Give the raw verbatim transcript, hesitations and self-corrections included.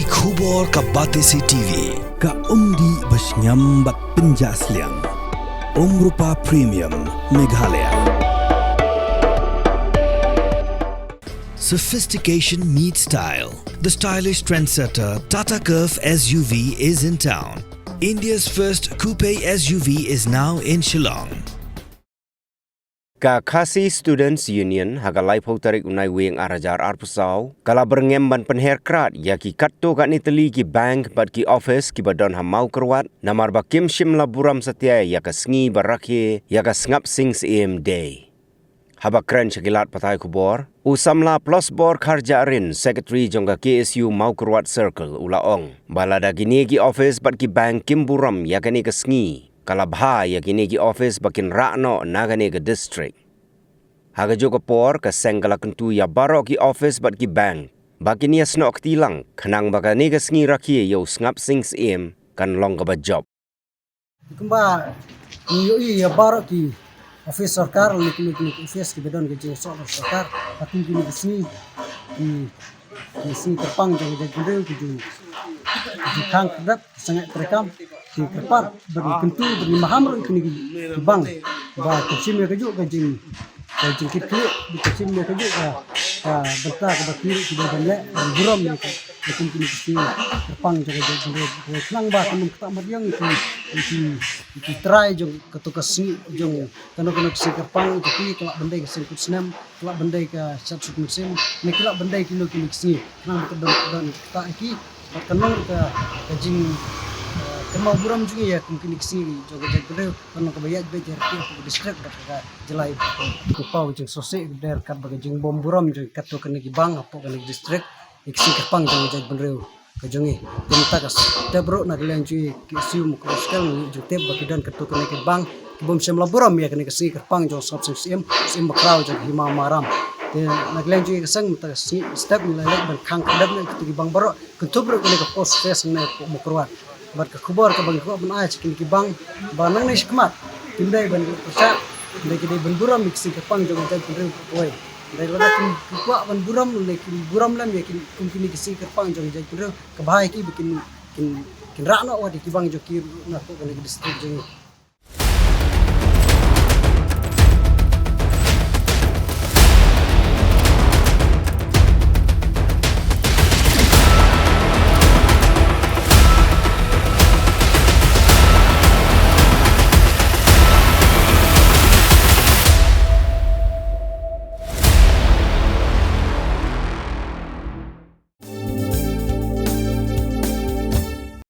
Khubor ka Batesi T V, ka umdih ba shngiam bad pynjah sliang. Umrupa Premium, Meghalaya. Sophistication meets style. The stylish trendsetter Tata Curvv S U V is in town. India's first coupe S U V is now in Shillong. Ka Khasi Students Union ha ka laiphew tarik u Naiwieng ar hajar arphew saw ka la byrngem ban pynher krad ïa ki katto katne tylli ki bank bad ki office kiba don ha Mawkyrwat namar ba kim shym la burom satia ïa ka sngi ba rakhe ïa ka Sngap Sing Syiem Day. Haba kren sha ki lad pathai khubor, u samla Plasbor Kharjahrin, Secretary jong ka K S U Mawkyrwat Circle, u la ong ba lada kine ki office bad ki bank kim burom ïa kane ka sngi, ka la bha ïa kine ki office ba kin rah noh na kane ka district. Ha kajuh ka por, ka seng ka la kyntu ïa baroh ki office bad ki bank ba kin ïasnoh kti lang khnang ba kane ka sngi rakhe ïa u Sngap Sing Syiem kan long kaba jop. Kumba ngi ïohi ïa baroh ki office sorkar, lane ki, ki office kiba don ka jingïasoh sorkar, ha kum kine ki sngi, ki, ki sngi kyrpang jong ka jaitbynriew, ki ju, ki ju khang kdap, sangeh treikam, ki kyrpad bad ngi kyntu bad ngi maham ruh ïa kine ki bank ba kim shym ïa kajuh ka jing, ka jingkitkhlieh, ba kim shym ïa kajuh ka, ka bynta kaba ki ruh ki dei ban leh ban burom ïa ka, ïa kum kine ki sngi kyrpang jong ka jaitbynriew. Khnang ba kan ym ktah mat ïa ki, ki, ki trai jong kato ka sngi, jong kano kano ka sngi kyrpang, ïa ki ka lah ban dei ka seng kut snem, ka lah ban dei ka shad suk mynsiem, ne ka lah ban dei kino kino ki sngi. Khnang ba ka don, ka don ktah ïa ki bad kan long ka, ka jing, eh, kynmaw burom jong ngi ïa kum kine ki sngi jong ka jaitbynriew, kan long kaba ïaid beit ïa ka district bad ka jylla. Ka paw jingsngewsih ka dei ryngkat bad ka jingbym burom jong katto katne ki bank hapoh kane ka district ïa ki sngi kyrpang jong ka jaitbynriew ka jong ngi. Te mynta ka step ruh na ka liang jong ngi ki K S U Mawkyrwat Circle ngi ju tip ba ki don katto katne ki bank ki bym shym la burom ïa kane ka sngi kyrpang jong u Sngap Sing Syiem, Syiem Bakhraw jong ka Hima Maram. Te na ka liang jong ngi ka seng mynta ka sngi step ngi la leit ban khang kdap na kito ki bank baroh, kynthup ruh kane ka post office hangne hapoh Mawkyrwat. Bad ka khubor kaba ngi kwah ban ai sha kine ki bank ba nangne shakhmat kim dei ban pyrshah, dei ki dei ban burom ïa ki sngi kyrpang jong ka jaitbynriew kawei. Dei lada kim kwah ban burom, lada kim burom lem ïa ki, kum kine ki sngi kyrpang jong ka jaitbynriew, ka bha ïa ki ba kin, kin, kin rah noh wat ïa ki bank jong ki ruh na hapoh kane ka district jong ngi.